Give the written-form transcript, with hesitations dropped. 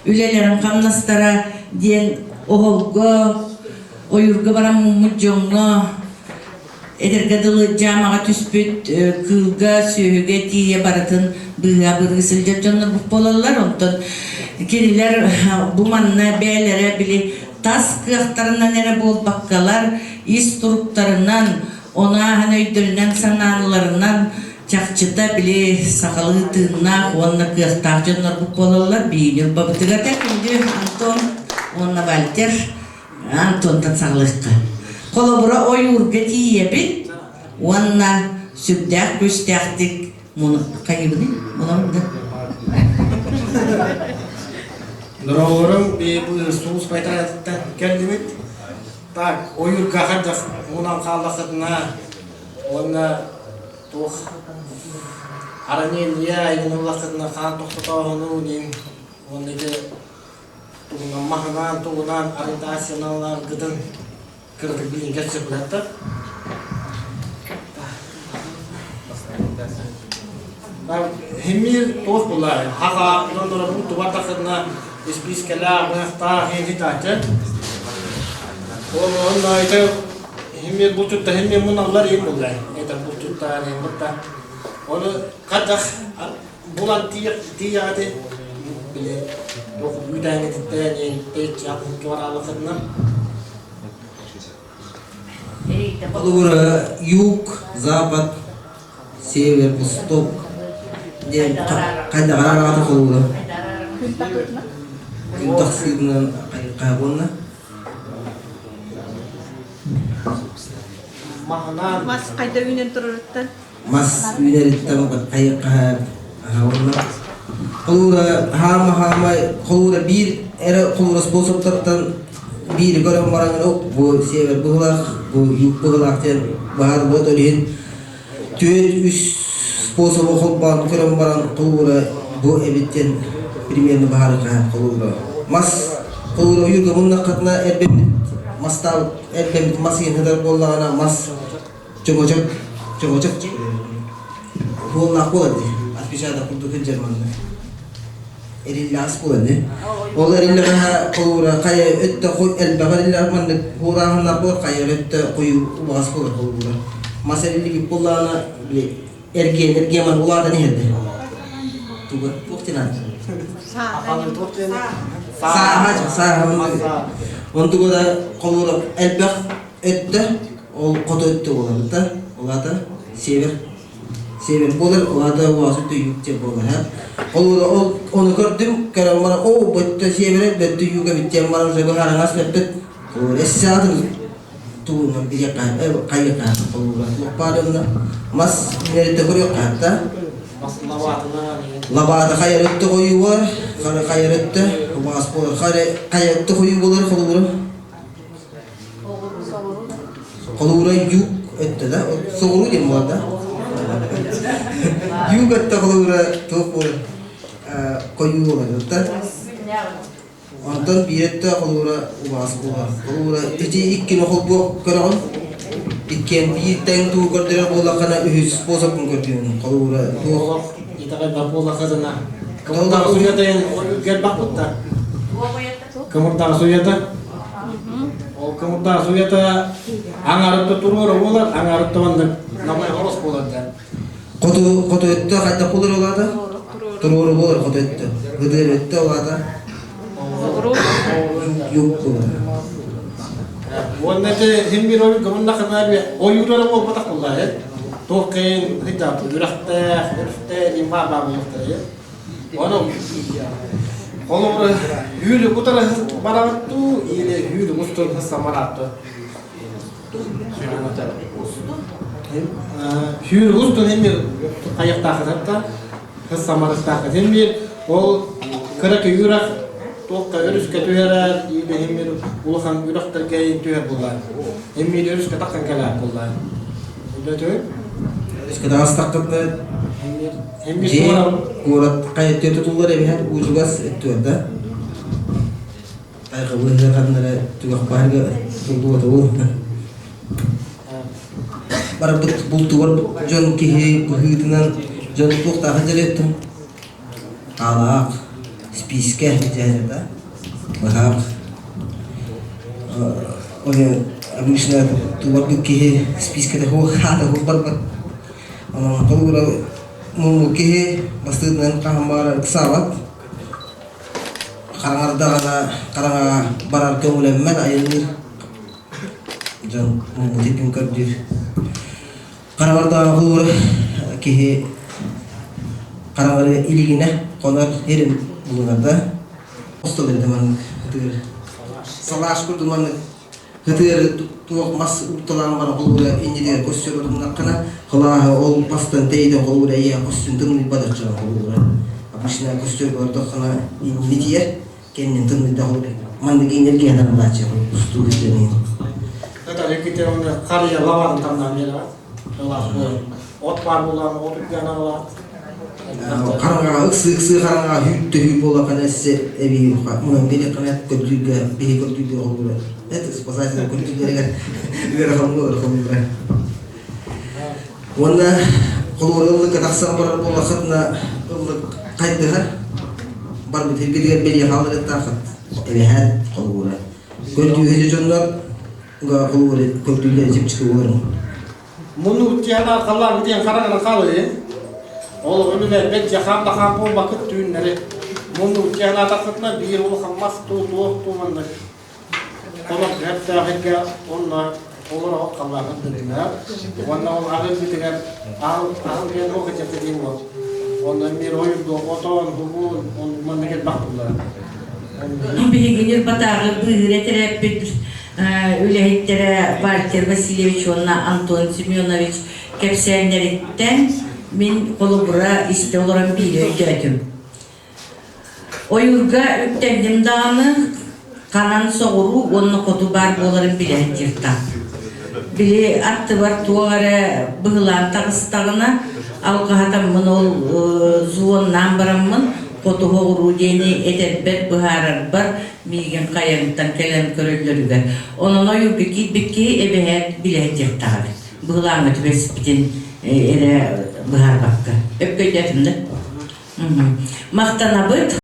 Үлэлэрин хамнастара диэн оһолго, ойуурга баран муммут дьоҥҥо Эдэргэ дылы дьаамаҕа түспүт кыылга, сүөһүгэ тиийэ барытын быыһа-бырыы сылдьар дьоннор буолаллар. Онтон кинилэр бу манна бэйэлэрэ били тас кыахтарынан эрэ буолбаккалар, ис туруктарынан, ону ааһан өйдөрүнэн-санааларынан чахчыта били сахалыы тыыннаах уонна кыахтаах дьоннорбут буолаллар. Биһиги Ньурбабытыгар күндү Антон уонна Вальтер Антонтан саҕалыахха. Холобура, ойуурга тиийэбит уонна сүрдээх күүстээхтик хайыбыный? Мунабын да? Дороолорум сулус байтаратыттан кэллибит. Так, ойуурга хайдах мунан хааллахытына уонна туох аранения айгын хаан тохтотооһуну диин уонна ити тугунан маһынан тугунан ориентацияларгытын кыратык билин кэпсэппэттэр. Химир туох булар? Хаха донора бу тубар тахына испискэлээх быһахтаах хитааччы. Ол онно ити химир булчутта химир муналлар им буллар. Это булчутта химирта. Оны кадах Булан тиийэҕити били туох үүтээҥҥититтэн тэйиччи атын барааллахытынан Холобура, юг, запад, север, восток диэн хайдаҕар араҕата холобура. Күн тахсыытынан хайҕуонна. Маһынан Мас хайда үүнэн турарыттан Мас үүнэриттэн хайыхха уонна холуура хаама хаама холуура биир эрэ холуура способтартан биири көрөн баран бу север быһылаах бу юг быһылаах диэн баһаар буот ол иһин түөрт үс способу холбоон көрөн баран холуура бу эбит диэн примерно баһаарыкаһан холуура мас холуура ойуурга муннаххытына эрбэммит мастаабыт эрбэммит мас иһин буоллаҕына мас Чөҥөчөк, чөҥөчөк буоллаах буолар дии. Отпечаток курдук сылдьар манна. Эриллэҕэс буолар дии. Ол эриллэҕэһэ холуура хайа өттө элбэх эриллэҕэ маннык хуурааһыннар буолар, хайа өттө хойуу убаҕас буолар холуура. Мас эриллибит буоллаҕына, били эргиэн эргиэн ман улаатан иһэр дии. Туга туох диэн ааттанар? Сааһа, сааһа. Онтуга да холуура элбэх өттө Ол хоту өттө буолар да, ол аата север север буолар, ол аата уоҕас өттө юг диэн буолар һэ. Ол ол ону көрдүм, көрөн баран, оо, бөттө севере, бөттө юга эбит диэн баран уже быһаарыҥас бэппит. Эссе атын тугунан билиэххэ, хайыахха холуура. Туох баар онно мас үүнэриттэ көрүөххэ да. Лабаата хайар өттө хойуу буолар, хайар өттө убаҕас буолар, хайа өттө хойуу буолар холуура. Холуура юг өттө да, соҕуруу диэн буолар да. Юг өттө холуура туох буолар хойуу буолар да. Онтон биир өттө холуура убаҕас буолар. Холуура ити иккини холбуох көрөҕүн. Иккиэн биир тэҥ туу көрдөрөр буоллаххына үһүс способун көрдүүн. Холуура туох итэҕэйбэт буоллаххытына кымырдаҕас уйата үргэрбэт да Кымырдаҕас уйата. Ол кымырдаҕас уйата аҥаарытта туруора буолар, аҥаарытта маннык намай хорос буолар да. Хоту хоту өттө хайдах буолар ол аата? Туруору буолар хоту өттө. Ыдыыр өттө ол аата? Юг буолар. Уонна ити син биир ойуур гымыннахына ойуур эрэ буолбатах буоллаа э. Туох кыйын хыйдаат үрэхтээх, өрүстээх диэн баар баар буолуохтара Ону холобура үүрү кутара бараҕыт дуу или үүрү устун самараат дуу? Сүүрү устун эмиэ хайахтаахытар да самарыстаахыт эмиэ ол кыра үрэх туохха өрүскэ түһэрэр или эмиэ улахан үрэхтэргэ түһэр буоллар эмиэ өрүскэ тахсан кэлэр буоллар Өйдөтү? Өрүскэ таҕыстаххытына Дьиэ куорат хайа өттүгэр тутуллар эбиһэр уучугас өттүгэр да тайҕабыыһыгар ханна эрэ түгэх баһыгар тутуллубата буолла. Барбыт бултугар дьон киһи быһыытынан дьон туохтааҕы дьарыктын хаалаах. Спискэ дьээдьэтэ быһаар Ону обычно туорбут киһи спискэтэ хаата барбат. Онон холобура муммут киһи бастыытынан хаһан баҕарар ыксаабат. Хараҥардаҕына хараҥаҕа барар көҥүлэммэт айанныыр дьон муммут итин көрдүүр. Хараҥардаҕына холобура киһи хараҥары илигинэ хонор сирин булунар да Остол этэ маннык ытыыр. Салааш курдук маннык ытыыр туох мас укталаан баран холуура иннитигэр көссөр отуннаххына халааһы ол мастан тэйитэн холуура ийэ көссүн тымныйбат оччоҕо холуура. Обычно көстөр көрдөххүнэ иннини тиийэр, кэннин тымныйда холуура. Маннык энергия хатанылааччы устуу күтүөнүн. Это леките он харья лаван там на мера. От бар булан, от үгән ала. Хараҥаҕа ыксыы-ыксыы хараҥаҕа үүт-төһүү буоллаххына өссө эбии мунан биэриэххинэ көрдүүргэ биһи көрдүүргэ холбуура это спасатель көрдүүлэригэр ыарахан буолар холбуура уонна холобура ыллыкка тахсан барар буоллаххытына ыллык хайдыһар барбыт сиргитигэр бэлиэ хаалларыахтааххыт эбэһээт холобура көрдүүһү дьоннор холобура көрдүүллэр чэпчэки буолар. Муну тиана халлаан диэн хараҥаны хаалыы. Ол өлүлэрбэт дьахаан дахаан буолбакыт түүннэри. Муну тиана атаххытына биир улахан мас туу туох туу маннык. Онон эртээхиргэ онно олор халлаанын дырыҥар. Уонна ол аҕыйбытыгар аал аал диэн ол кэчэппэ диэн буол. Онно мир ойурду отон хубун он маннык элбэх буллара. Биһиги Ньурбатааҕы быыһыыр этэрээппит үлэһиттэрэ Вальтер Васильевич уонна Антон Семенович кэпсээннэриттэн мин холобура истэ олорон биири өйдөөтүм. Ойуурга үктэнним даҕаны, ханан соҕуруу уонна хоту баар буоларын билэ сылдьыахтаах. Били аттыбар туох эрэ быһылаан таҕыстаҕына, алҕаһатаммын ол звоннаан бараммын хоту соҕуруу диэни этэрбэр, быһаарарбар миигин хайаҥтан кэлэн көрөллөрүгэр. Онон ойуурга киирбит киһи эбэһээт билэ сылдьыахтаах эбит. Быһылааҥҥа түбэспитин эрэ быһаарбакка. Өпкөйдөөтүм да? Махтанабыт.